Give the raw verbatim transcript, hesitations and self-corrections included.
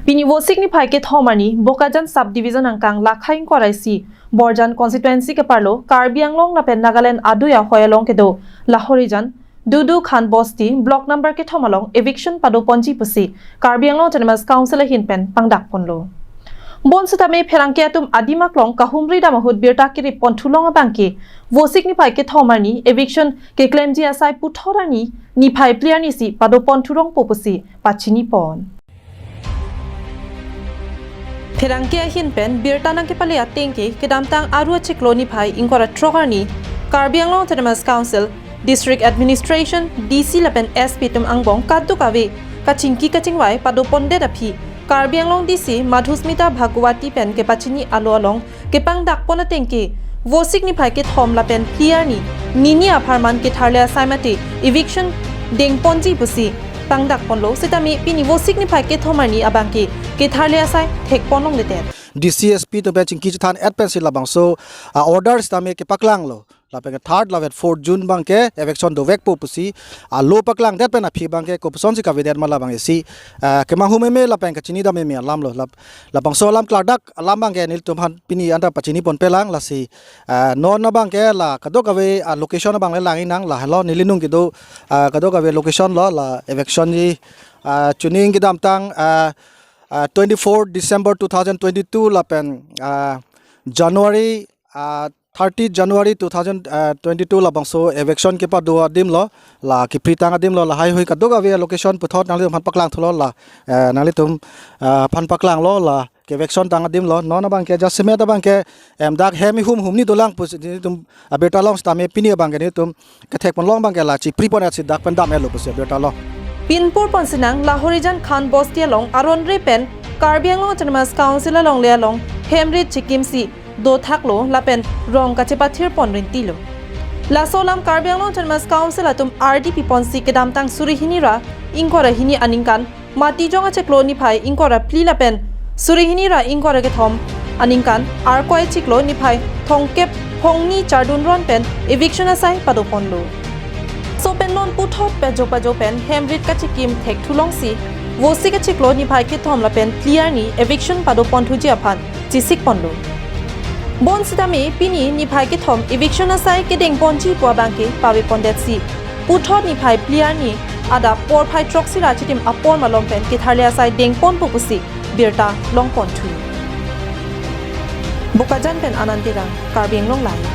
Pini Vosik niphai kethom arni Bokajan Sub Division angkang Lakha ingkoi ra isi Borjan constituency keparlo Karbi Anglong lapen Nagaland adui ahoi along kedo Lahorijan, Dudu Khan Bosti, block number kethom along eviction padoponji pusi Karbi Anglong Autonomous Council ahin pen pangdakponlo. Bonsitame pherangke atum adim aklong kahumri dam ahut birta kirippon thulong abangke Vosik niphai kethom arni eviction keklemji asai puthot arni niphai phli arni si padoponthu rongpo pusi pachinipon. Pherangke ahin pen birta nangkepale atengke kedamtang Aru achiklo niphai ingkoi ra throk arni Karbi Anglong Autonomous Council, District Administration, D C lapen S P atum angbong kadokave kachingki kachingvai padopondet aphi Karbi Anglong D C Madhusmita Bhagwati pen kepachini alo along kepangdakpon atengke Vosik niphai kethom lapen phli arni nini apharman ketharle asai mate eviction dengponji pusi pangdakponlo, sitame pini Vosik niphai kethom arni abangke ketharle asai thekpon longledet. D C S P atum pen chingki chethan-et pensi labangso, ah, order sitame kepaklanglo. Lapen ke third lapen fourth June abangke eviction dovekpo pusi, ah, law paklangdet pen aphi abangke kopusonsi kavedet ma labang isi, ah, kemanghumeme lapen kachinidameme alamlo. Lap-, labangso alam klardak alam abangke nelitum aphan pini anta pachiniponpelang lasi, ah, non abangke la kadokave, ah, location abang le lang-inang, lahelo neli nung kedo, ah, kadokave location lo la eviction ji, ah, chuning kedamtang, ah, ah, twenty-four December two thousand twenty-two lapen, ah, January, ah, thirty January two thousand twenty-two labangso eviction kepado adim lo, la kepri tang adim lo, lahai hui kadokave location puthot nanglitum aphan paklangthulo la, eh, nanglitum, ah, aphan paklanglo la ke eviction tang adim lo, non abangke jasemet abangke, em, dak hem ihum humni dolang pusi nelitum abirta long sitame pini abangke nelitum kethekpon long abangke la chipripon-et si dak pen dam-etlo pusi abirta long. Pinpur ponsinang Lahorijan Khan Bosti along aronre pen Karbi Anglong Autonomous Council alongle along hemrit chikimsi dothaklo lapen rong kachepathirpon rintilo. Laso alam Karbi Anglong Autonomous Council atum ardi piponsi kedamtang suri hini ra ingkoi ra hini aningkan Matijong achiklo niphai ingkoi ra phli lapen suri hini ra ingkoi ra kethom aningkan Arkoi achiklo niphai thomkep phongni chardun ron pen eviction asai padoponlo. Laso pen non puthot pajo pajo pen hemrit kachikim thekthulongsi Vosik achiklo niphai kethom lapen phli arni eviction padoponthuji aphan chisikponlo. Bonsitame pini niphai kethom eviction asai kedengponji pu abangke pavepondetsi puthot niphai phli arni adap porphai throksi ra chitim apor malom pen ketharle asai dengponpo pusi birta longponthu. Bokajan pen Anand Terang, Karbi Anglong Live.